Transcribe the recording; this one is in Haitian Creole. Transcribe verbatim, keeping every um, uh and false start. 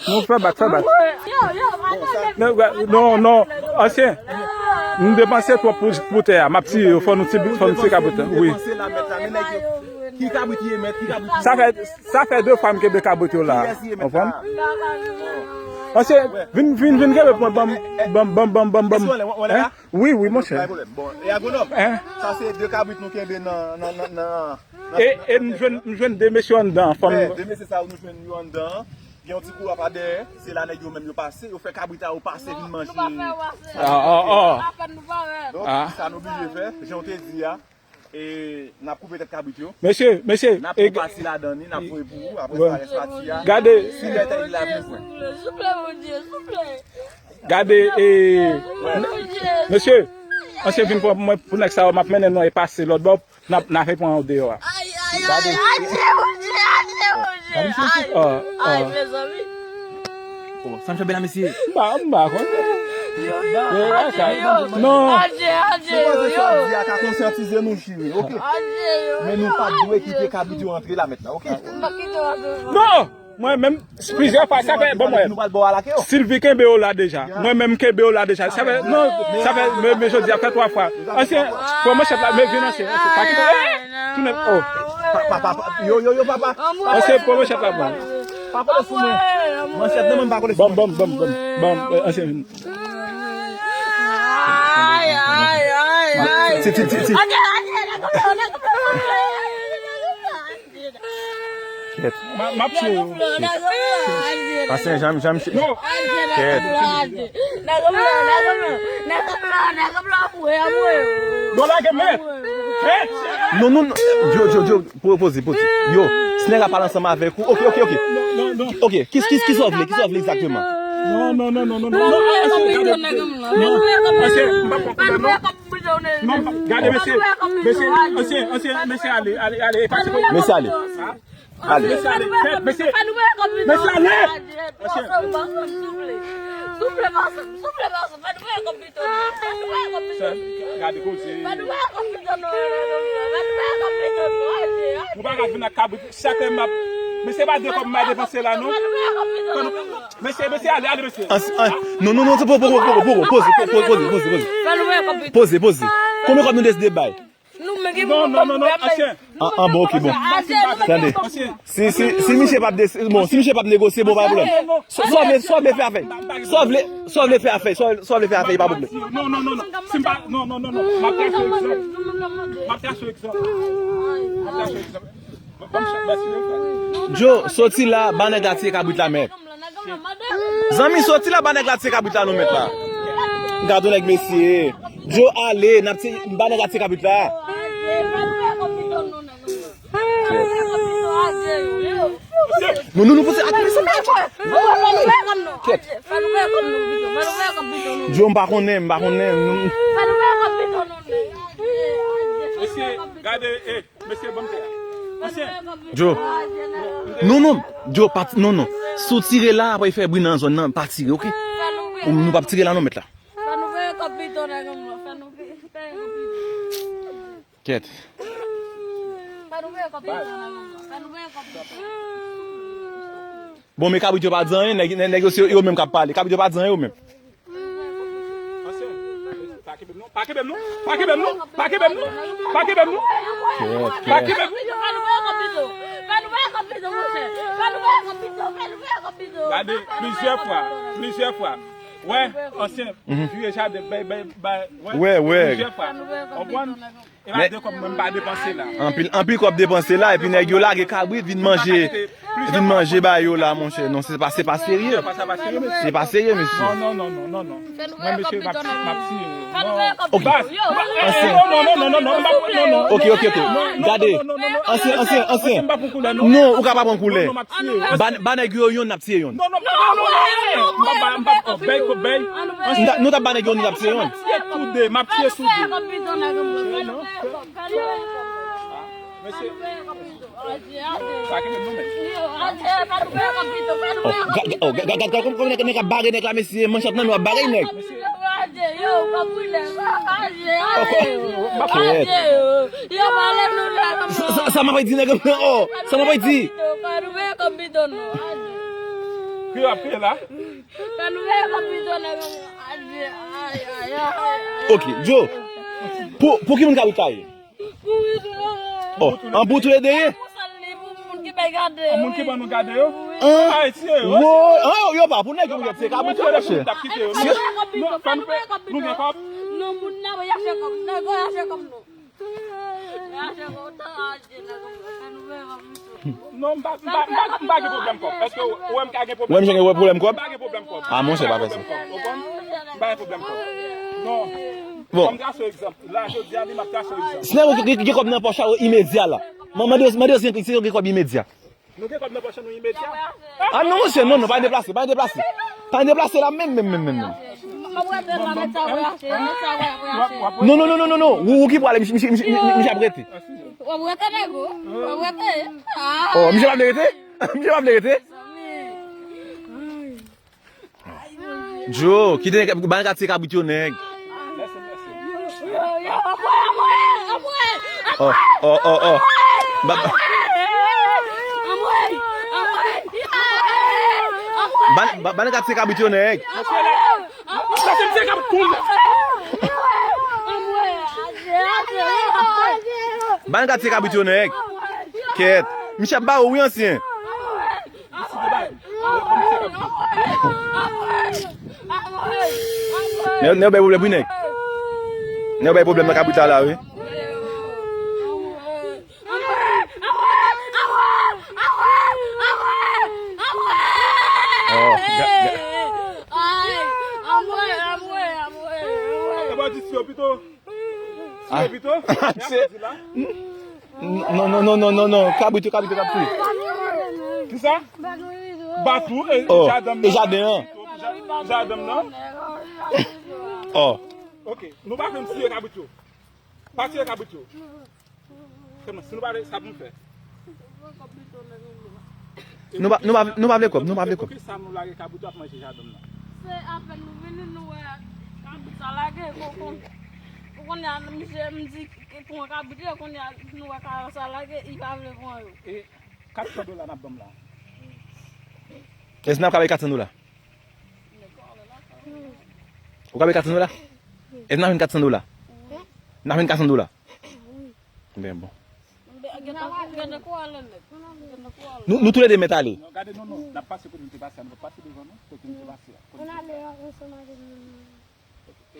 Non, fè bak, fè bak. Non, non, non, ansyen. Nou depanse twòp pou, pou tè a. M ap tiye yo, fò nou tiye, fò nou tiye kabrit la. Wi. Sa fè, sa fè de fwa m kenbe kabrit yo la. Konprann? Ansyen, vin, vin, vin kenbe pou mwen, ban m, ban m, ban m, ban m, ban m, ban m. Wi, wi, monchè. Sa se de kabrit nou kenbe nan, nan, nan, nan, nan... E, e m jwenn, m jwenn de mesye anndan, fanm. De mesye sa yo nou jwenn yo anndan. Gen yon ti kou apa dèyè, se la nèg yo menm yo pase, yo fè kabrit a yo pase vin manje. Donk, sa nou oblije fè, jan w te di a, e n ap koupe tèt kabrit yo. Mesye, mesye, n ap pran pati ladan li, n ap voye pou ou, apre sa, rès pati a, gade, si lè tèt li la vin pran. Souple, Bondye, souple. Gade, e, mesye, ansyen vin pran mwen pou nèg sa yo, m ap mennen nou e pase lòt bò. N ap, n ap pran w deyò a. Ay, ay, ay, adye, Bondye, adye, Bondye, ay, ay, mezanmi. Bon, sa m fè bèl la, mesye. M pa, m pa konnen. Non. Adye, adye, yo, yo. Sa di a ka konsyantize nou, cheri, oke? Adye, yo, yo. Men nou pa dwe kite kabrit yo antre la mentnan, oke? M pa kite yo antre. Non! Mwen menm, plizyè fwa, sa fè, bon, mwen, Sylvie kenbe yo la deja. Mwen menm kenbe yo la deja. Sa fè, non, sa fè, men, men jodi a fè twa fwa. Ansyen, pran manchèt la, men vin ansyen, ansyen. Pa kite, eh, tounen, oh. Pa, pa, pa, pa, yo, yo, yo, papa. Ansyen, pran manchèt la, bon. Pa pale sou mwen. Manchèt nan men m pa kole sou mwen. Bon, bon, bon, bon, bon, eh, ansyen vin. Ay, ay, ay, ay. Ti, ti, ti, ti. Kèt. M ap tiye yo. Ansyen, janm, janm. Kèt. Yo lage men. Kèt. Non, non, non. Yo, yo, yo, poze, poze. Yo, si nèg la pale ansanm avèk ou. Oke, oke, oke. Oke, ki, ki, ki sa w vle? Ki sa w vle egzakteman? Non, non, non, non, non, non. Non, ansyen, m pa pran koulè, non. Non, gade, mesye, mesye, ansyen, ansyen, mesye, ale, ale, ale, e pase pou... Mesye, ale. Ale. Mesye, ale, mesye, mesye, ale. Ansyen. Gade koze. Nou pa ka vin ak kabrit, chak lè m ap, mesye, pa de kòb m pa depanse la, non. Mesye, mesye, ale, ale, mesye. An, an, non, non, non, se po, po, po, po, po, poze, po, po, poze, poze, poze. Poze, poze. Konbyen kòb nou deside bay? Non, non, non, non, ansyen. An, an, bon, oke, bon. Tande. Si, si, si misye p ap des-, bon, si misye p ap negosye, bon, pa pwoblèm. Sa, sa w vle, sa w vle fè a fè. Sa w vle, sa w vle fè a fè, sa w, sa w vle fè a fè, pa pwoblèm. Non, non, non, non. Si m pa, non, non, non, non. M ap trase yon egzanp. M ap trase yon egzanp. M ap trase yon egzanp. Joe, soti la, ba nèg la tiye kabrit la mèt. Zanmi, soti la, ba nèg la tiye kabrit la non mèt la. Gade yon nèg mesye. Joe, ale, n ap tiye, ba nèg la tiye kabrit la. Non, non, non, pouse, ate mesye. Kèt. Joe, m pa konnen, m pa konnen. Mesye, gade, eh. Mesye, ban m tè a. Ansyen. Joe. Non, non. Joe, pa, non, non. Si w tire la, apre fè bri nan zòn nan, pa tire, oke? Ou, nou p ap tire la, non, mèt la. Kèt. Bon, men kabrit yo pa di anyen, nèg, nèg, nèg yo se yo menm k ap pale. Kabrit yo pa di anyen yo menm. Ansyen, pa kenbe m non, pa kenbe m non, pa kenbe m non, pa kenbe m non, pa kenbe m non, pa kenbe m non. Gade, plizyè fwa, plizyè fwa. Wè, ansyen, vire jaden, bay, bay, bay, wè, plizyè fwa. Konprann? E pa de kòb mwen m pa depanse la. Anpil, anpil kòb depanse la, epi nèg yo lage kabrit, vin manje, vin manje ba yo la, monchè. Non, se pa, se pa serye. Se pa serye, mesye. Non, non, non, non, non, non. Mwen, mesye, m ap, m ap tiye yo. Ok. Bas, bas. Eh, eh, non, non, non, non, non, m ap, non, non. Ok, ok, ok. Gade. Ansyen, ansyen, ansyen. M pa pou koulè, non. Non, ou ka pa pran koulè. Ba, ba nèg yo yonn, n ap tiye yonn. Non, non, non, non, non, non. M pa, m pa, oh, bèy, ko, bèy. Nou t ap ba nèg yo, nou t ap tiye yonn. M ap tiye tou de, m ap tiye tou de. Mesye. Sa ki menm nou menm. Oh, gad, gad, oh, gad, gad, gad, kòman, kòman nèg, nèg ap bare nèg la, mesye, manchèt nan men w ap bare nèg. Oh, kò-, kèt. Sa, sa, sa m ap di nèg la, oh, sa m ap di. Ki w ap peye la? Fè nou veye kòb pito nèg an. Adye, ay, ay, ay, ay. Ok, Joe, pou, pou ki moun kabrit la ye? Oh, an pou tou le de ye? Pou sal li, pou moun ki bay gade. An moun ki ban nou gade yo? An? Ay, tiye yo. Wo, an, yo pa pou nèg yo mèt se kabrit yo, monchè. N ap kite yo. Non, fè nou fè, nou gen kòb. Non, moun nan, y ap fè kòb. Nèg yo, y ap fè kòb, non. Y ap fè kòb, tan adye, nèg yo. Fè nou veye kòb pito. Non, m pa, m pa, m pa, m pa gen pwoblèm kòb. Èske ou wè m ka gen pwoblèm Ou wè m gen pwoblèm kòb? M pa gen pwoblèm kòb. Ah, monchè, pa fè sa. Ou konprann? M pa gen pwoblèm kòb. Non. Bon. Kòm trase egzanp. La, jodi a, li m ap trase egzanp. Si nèg yo gen, gen kòb nan pòch la, yo imedya la. Man, mande yo, mande yo si yo gen kòb imedya. Nou gen kòb nan pòch nou imedya. Ah non, monchè, non, non, pa deplase, pa deplase. Pa deplase la, menm, menm, menm, menm, menm. M ap rete la, mèt sa voyaje, mèt sa voyaje. Non, non, non, non, non, non. Ou, ou ki pwale, misye, misye, misye, misye ap rete. W ap rete, nèg ou? W ap rete? Ah! Oh, misye pa vle rete? Misye pa vle rete? Joe, kite ban ka ti kabrit yo nèg. Mèsi, mèsi. Yo, yo, anmwe, anmwe, anmwe! Oh, oh, oh, oh. Ba, ba, Anmwe! Anmwe! ban, ban, ban ka ti kabrit yo nèg. Lase m se kap koun. Ban ka ti kabrit yo nèg. Kèt. Misye ap ba ou wi ansyen. Nèg, nèg bay pwoblèm wi nèg. Nèg bay pwoblèm nan kabrit la la wi. Oh, ga, ga. E ba di si yo pito. Si yo pito. Se- Non, non, non, non, non, non. Kabrit yo, kabrit yo, kabrit yo. Kisa? Bat ou e Oh, jaden e nan. Jaden an. Jaden nan. Oh. Ok, nou pa fè m siye kabrit yo. Pa siye kabrit yo. Sèlman, si nou pa vle, sa pou m fè. Nou pa, nou pa, nou pa vle kòb, nou pa vle kòb. Poukisa nou lage kabrit yo ap manje jaden nan? Se apèn nou vini, nou wè kabrit sa lage, kon, kon, ou konnen, misye, m di, pran kabrit yo, konnen, nou wè ka sa lage, li pa vle pran yo. E kat san dola n ap ban m la. Èske n ap ka bay kat san dola? Ou ka bay kat san dola? Èske n ap jwenn kat san dola? N ap jwenn kat san dola? Ben bon. Nou, nou tou le de mèt ale. Non, gade, non, non. N ap pase kote nou te pase a, nou pa pase devan nou, kote nou te pase a. Kote nou te pase a. E,